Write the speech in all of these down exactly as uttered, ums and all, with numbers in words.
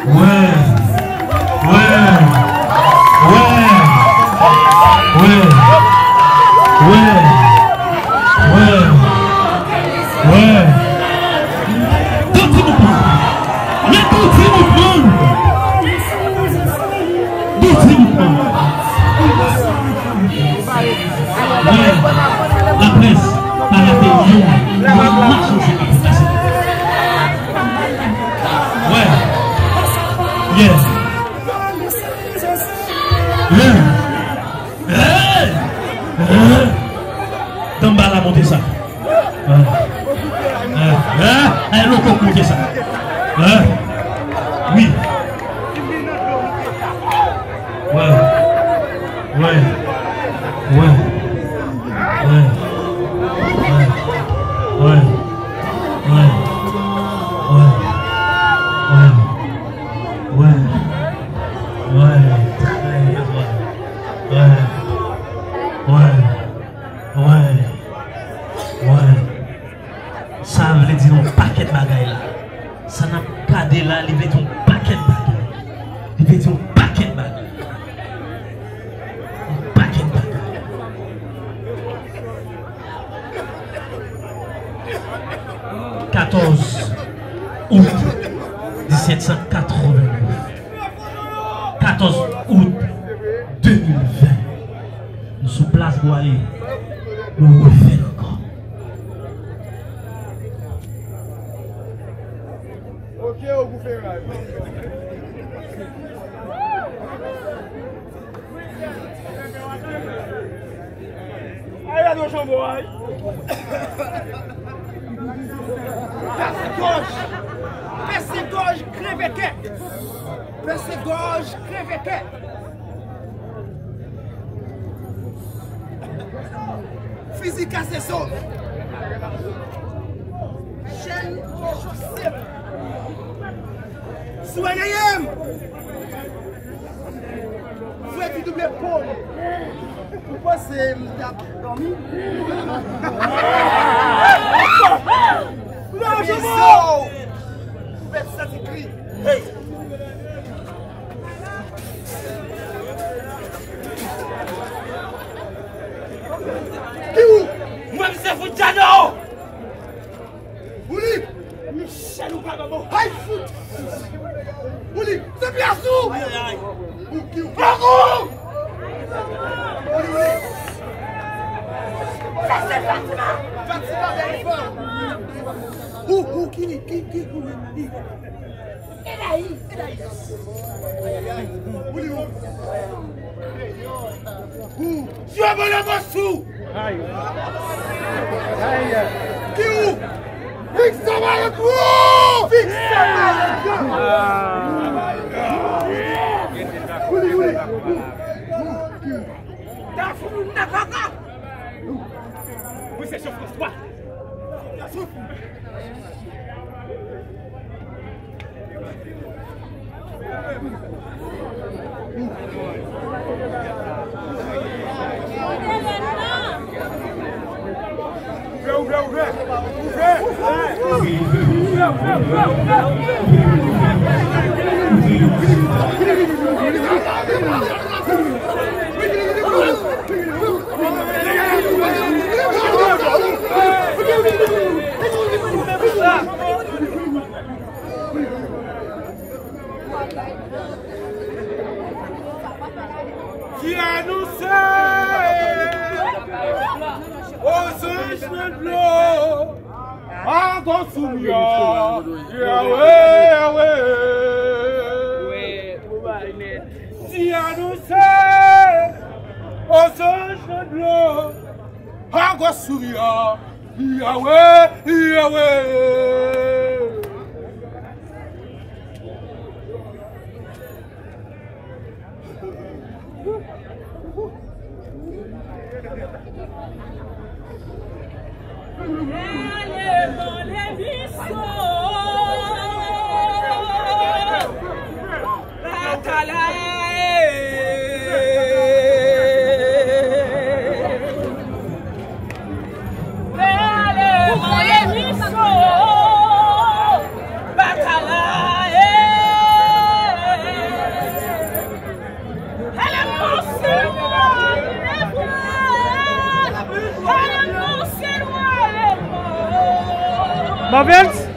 Wè. Wè. Wè. Wè. Wè. Wè. Wè. Doti mouvman. Men doti mouvman. Doti mouvman. Wè. Laprès pa rate yon. Wè. Yes. Hey! Hey! Hey! Tanba la monte sa. Hey! Hey! Hey! Loko monte sa. Hey! Wi. Wè. Wè. Wè. Wè. Wè. Wè. Wè. Wè. Wè. Wè. Wè. Sa vle di yon pakèt bagay la. Sa n ap gade la, li vle di yon pakèt bagay. Li vle di yon pakèt bagay. Yon pakèt bagay. Katòz out disèt san katrevennnèf. Katòz out de mil ven. Nou sou plas Bwale. Nou refè l ankò. Ok, au gouvernement. Ay, gade yon janbo, ay. Pèse gòj. Pèse gòj, kreve kè. Pèse gòj, kreve kè. Fizi kase zo. Chèn chose m. Sou eneye m. Fredi double pom. Ou panse m t ap dòmi? Lanje zo. Ou pèdi santi kri. Hey! Ki ou? Mwen, m se Fout Djano! Ou li? Michel, ou pa ban mwen. Ay, fout! Ou li? Se pyès ou! Ay, ay, ay. Ou ki ou? Ou ki ou? Ou li, ou li? Sa se Fatima! Fatima, bèl fanm! Ou, ou ki li? Ki, ki, ou li? Ou li ou? Ou. Dye mwen le monsou! Ki ou? Fikse malet ou! Fikse malet ou! Ou li, ou li? Ou. Ou. Ki ou? Dafou nan kaka! Ou se Jean-François! Ki anonse ozanj nan dlo, agosoumya, Yawe, Yawe. Ki anonse ozanj nan dlo, agosoumya, Yawe, Yawe. Prince?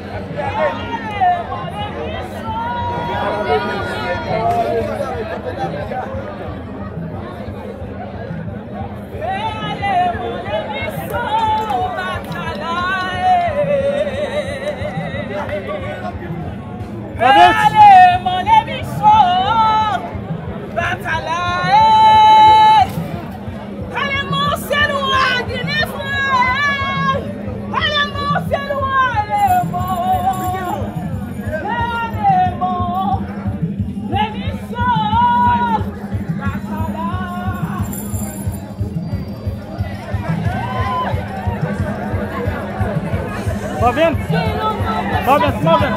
Marvin! Marvin, Marvin!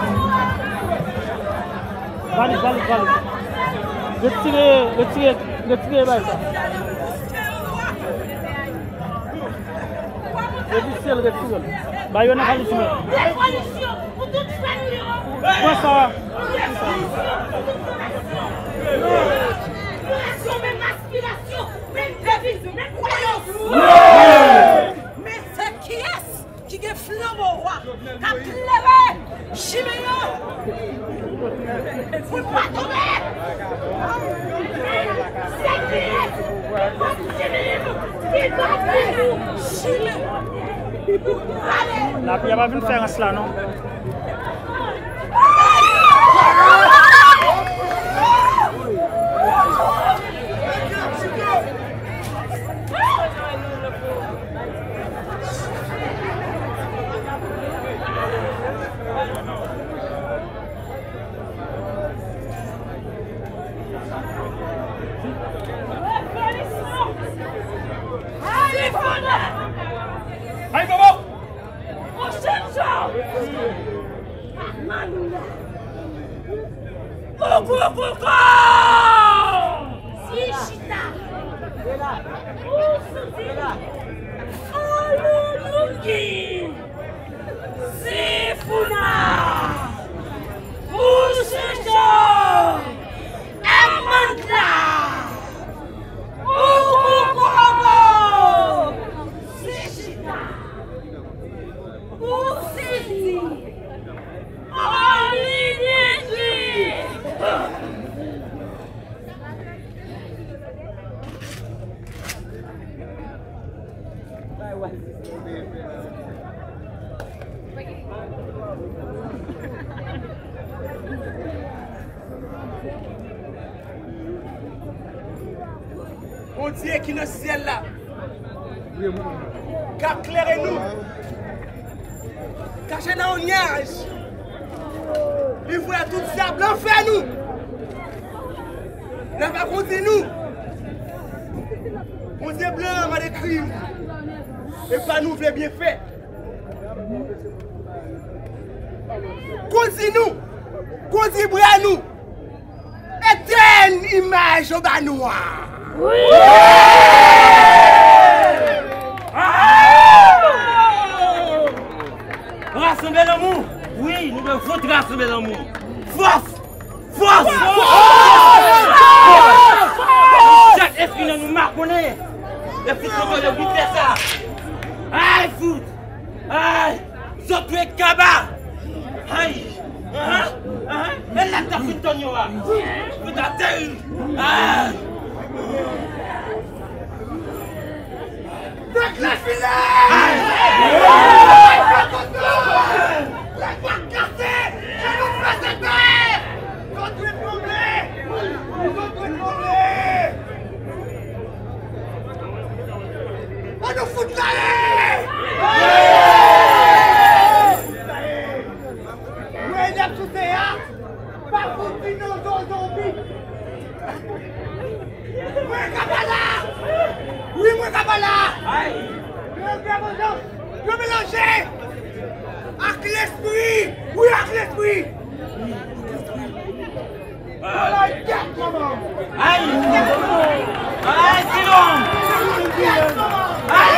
Valiz, valiz, valiz. Retire, retire, retire bagay sa. Retire l, retire l. Ba yo nan valiz mwen. Pran sa. Men se kiyès ki gen flanbo wa k ap klere chimen yo pou l pa tonbe? Se kiyès ki kontinye chimen? Lapli a pa vin fè rans la non. Ay, bobo! Koukoukoukoukou! Si chita. Ousoudi. Si founa. Ousoudi. Amanda. Koukoukoukoukou! Si chita. Ou sezi. Ou linye. Bondye ki nan syèl la, k ap klere nou, kache nan yon nyaj, li voye tout dyab lanfè nou. L ap akondi nou. Bondye blan an mande krim. E pa nou vle byen fè. Kondi nou, kondi bra nou, etèn imaj anba nou an. Rasanble lanmou. Wi, nou dwe vote rasanble lanmou. Fòs! Fòs! Fòs! Chak espri nan nou makonnen. E fout konprann yo vin fè sa. Ay, fout! Ay! Zòt dwe kaba! Ay! Ahan! Ahan! E lè ta fin tann yo a! Fout ateri! Ay! Deklefile! Ay! Lèk pa kase! Jenou fè sete! Zòt dwe tranble! Zòt dwe tranble! Ann nou fout lale! Mwen, Nèpsou se a, pa fout vin nan zo zonbi. Mwen ka pa la! Wi, mwen ka pa la! Yo fè manzan, yo melanje ak lespri! Wi, ak lespri! Ay! Ay, silom! Ay, silom! Ay!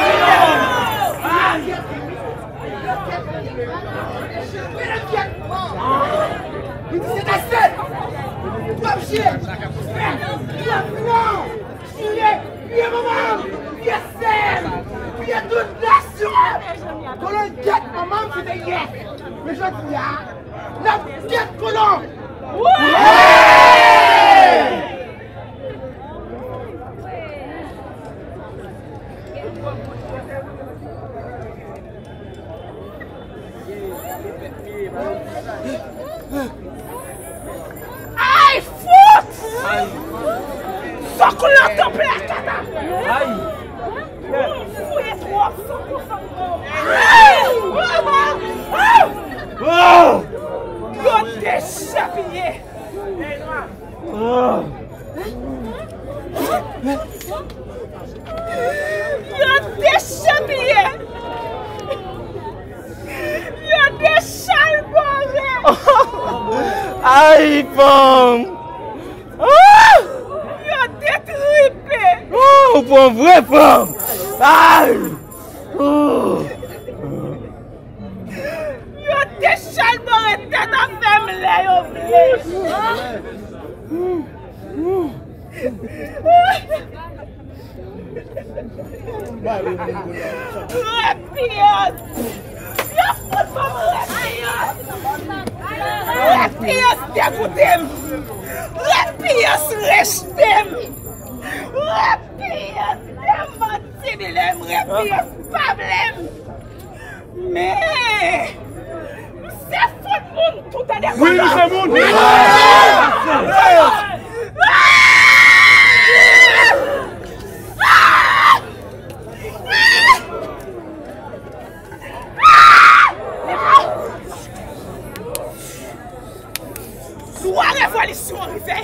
Piye manman m! Piye sè m! Piye tout nasyon! Kolon gèt manman m, se te yès! Jodi a, n ap gèt kolon! Ay, fout! Ay! Fòk lantan plakata! Ay! Ou fouye twòp san konsanman! Ay! Yo dechèpiye! Yo dechèpiye! Yo dechalbore! Ay, fanm! Ah! Yo detripe! Oh, ou pran vre fanm! Ay! Oh! Yo dechalbore tèt anfèm lè yo vle. Rèpiyans! Yo fout ban m rèpiyans! Rèpiyans degoute m! Rèpiyans rejte m! Rèpiyans demantibile m! Rèpiyans pa vle m! Men, m se fout moun tou, tande. Wi, nou se moun. Lwa revolisyon an rive.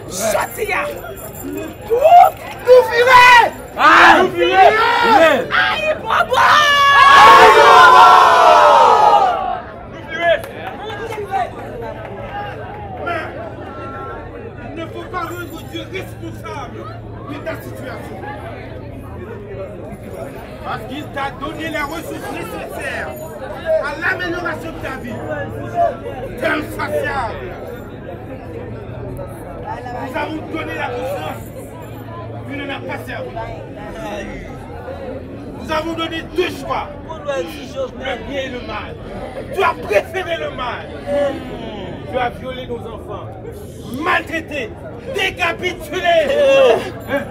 Jodi a, nou tout nou vire! Nou vire! Ayibobo! Ayibobo! Mais il ne faut pas rendre Dieu responsable de ta situation. Parce qu'il t'a donné les ressources nécessaires à l'amélioration de ta vie. T'es insatiable. Nous avons donné la conscience. Tu n'en as pas servi. Nous avons donné deux choix. Le bien et le mal. Tu as préféré le mal. Tu as violé nos enfants. Maltraité. Décapitulé. Hein?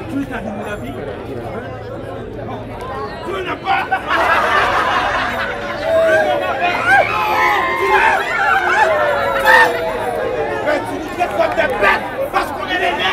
Tu es à la vie. Tu n'as pas. Mais tu nous traites comme des bêtes parce qu'on est des nègres.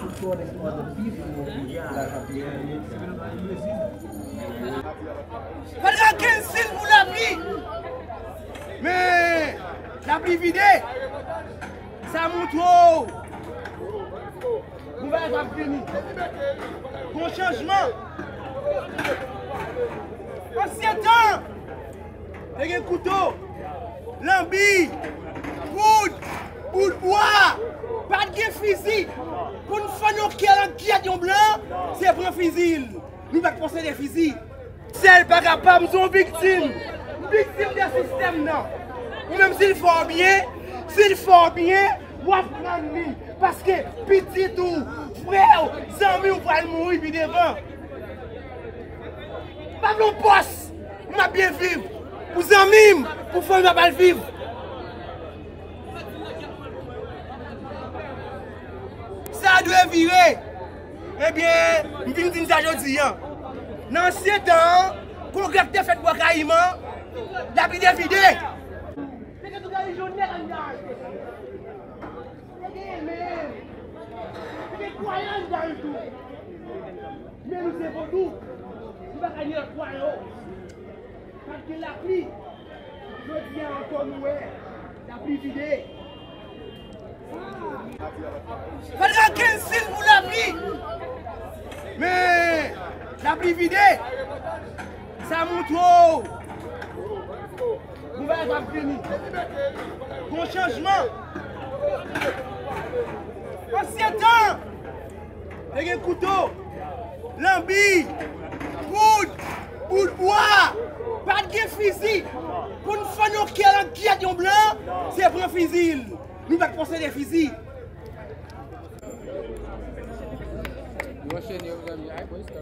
Supporting other people that have been. Fèt rankin sil pou lapli. Men lapli vide. Sa montre w gon bagay k ap vini. Gon chanjman. Ansyen tan, te gen kouto, lanbi, poud, bout bwa. Pa t gen fizi. Pou n fann yon kè nan gyèt yon blan, se pran fizi l. Nou pa t posede fizi. Sèl pa kapab, m se yon viktim. M viktim de sistèm nan. Ou menm, si l fè w byen, si l fè w byen, w ap rann li. Paske pitit ou, frè w, zanmi w pral mouri pi devan. M pa vle yon pòs, m ap byen viv. Pou zanmi m, pou fanmi m ap al viv. Sa dwe vire. Ebyen, m vin di n sa jodi a. Nan ansyen tan an, kongrè k te fèt Bwa Kayiman, lapide vide. Te gen tou gade jou nèg anndan l. Te gen men. Te gen kwayan anndan l tou. Men nou se vodou. Nou pa ka ni lòt kwayan. Pa t gen lapli. Jodi a ankò nou wè lapli vide. Fè l gen kenz sil pou lapli. Men lapli vide. Sa montre w gon bagay k ap vini. Gon chanjman. Ansyen tan, te gen kouto, lanbi, poud, bout bwa. Pa t gen fizi. Pou n fann yon kè nan gyèt yon blan, se pran fizi l. Nou pa t posede fizi. Nou anchene yo, mezanmi. Ay, polis la.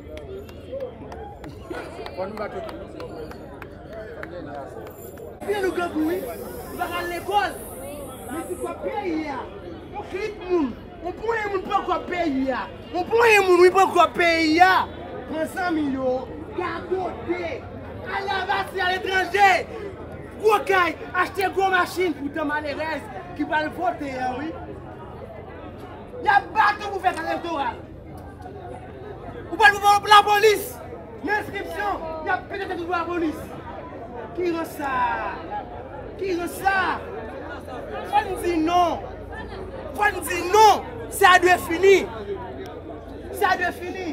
Fò nou bat yo tou. Byen nou grangou, wi. Nou pa ka al lekòl. Men se kòb peyi a. Yon klik moun. Yon ponyen moun pran kòb peyi a. Yon ponyen moun, wi, pran kòb peyi a. Pran zanmi yo. Gagote. Al lavasi aletranje. Gwo kay. Achte gwo machin. Poutan malerèz ki pral vote an, wi. Y ap bat ou pou fè kòb elektoral. Ou pral pou lapolis. Nan enskripsyon, y ap pete tèt ou pou lapolis. Ki rans sa? Ki rans sa? Fò n di non. Fò n di non. Sa dwe fini. Sa dwe fini.